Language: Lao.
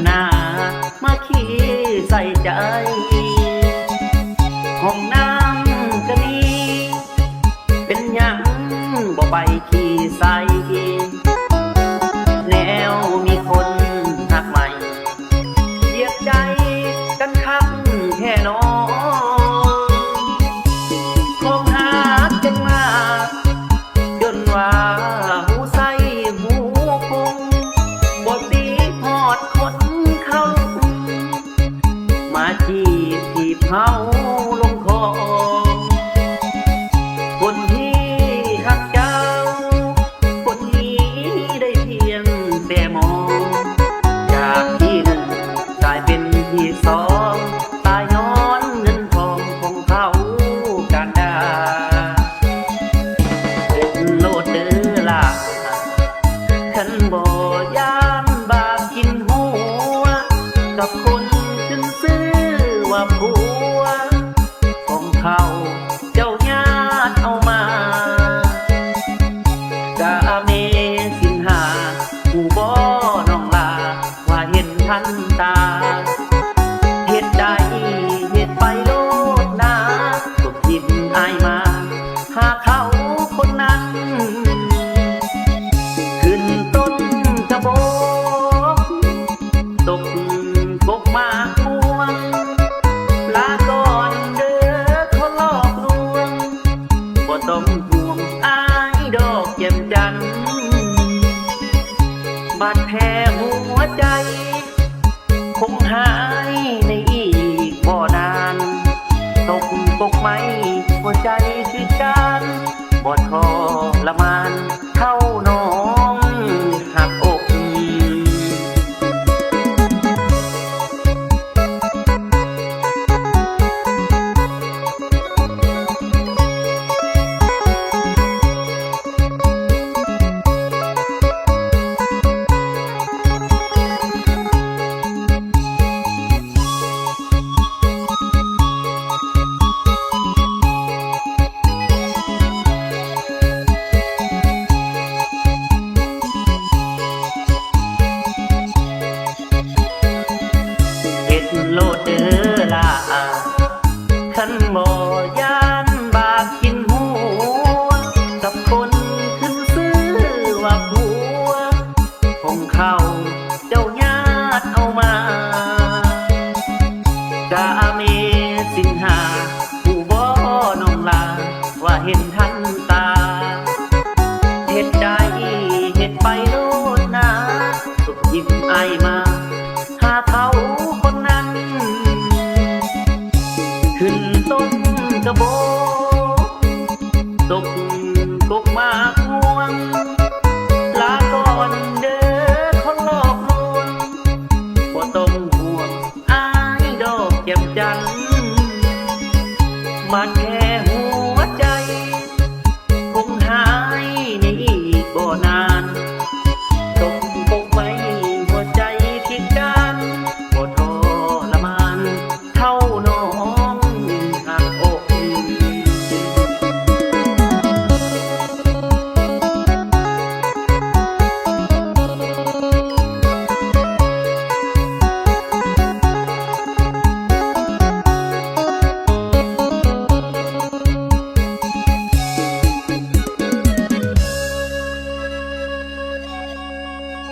ໜ້າມາຂີ້ໃສ່ໃຈ ຫ້ອງນ້ຳກະມີ ເປັນຫຍັງບໍ່ໄປຂີ້ໃສ່ ແນວມີຄົນຮັກໃໝ່ ຢຽບໃຈກັນຄັກແທ້ໜໍ ຂອງຮັກກັນມາ ຈົນວ່າຮູ້ໄສ້ຮູ້ຄົງ ບໍ່ຕິຮອດຄົນເຂົາ ມາຈີບຖີບເຮົາລົງຄໍ ຄົນທີ່ຮັກເຈົ້າ ຄົນທີ່ໄດ້ພຽງແຕ່ມອງ ຈາກທີ່ໜຶ່ງກາຍເປັນທີ່ສອງ ຕາຍຍ້ອນເງິນທອງຂອງເຂົາການດາ ເຮັດໂລດເດີຫຼ້າ ຄັນບໍ່ຢ້ານບາບກິນຫົວ ກັບຄົນຂຶ້ນຊື່ວ່າຜົວ ຂອງເຂົາເຈົ້າຍາດເອົາມາ ກະເມສິນຫ້າ ຮູ້ບໍ່ນ້ອງຫຼ້າ ວ່າເຫັນທັນຕາ ເຮັດໄດ້ເຮັດໄປໂລດນາ ຕົກຖິ້ມອ້າຍມາ ຫາເຂົາຄົນນັ້ນ ຂຶ້ນຕົ້ນກະບອກ ຕົກກົກໝາກມ່ວງ ລາກ່ອນເດີຄົນຫຼອກລວງ ບໍ່ຕ້ອງຫ່ວງອ້າຍດອກແຈ່ມຈັນ ບາດແຜຫົວໃຈ ຄົງຫາຍໃນອີກບໍ່ນານ ຕົກກົກໄມ້ຫົວໃຈພິການ ບໍ່ທໍລະມານເທົ່ານ້ອງຮັກອົກ. ເຮັດໂລດເດີຫຼ້າ ຄັນບໍ່ຢ້ານບາບກິນຫົວ ກັບຄົນຂຶ້ນຊື່ວ່າຜົວ ຂອງເຂົາເຈົ້າຍາດເອົາມາ ກະເມສິນຫ້າ ຮູ້ບໍ່ນ້ອງຫຼ້າ ວ່າເຫັນທັນຕາ ເຮັດໄດ້ເຮັດໄປໂລດນາ ຕົກຖິ້ມອ້າຍມາ ຫາເຂົາ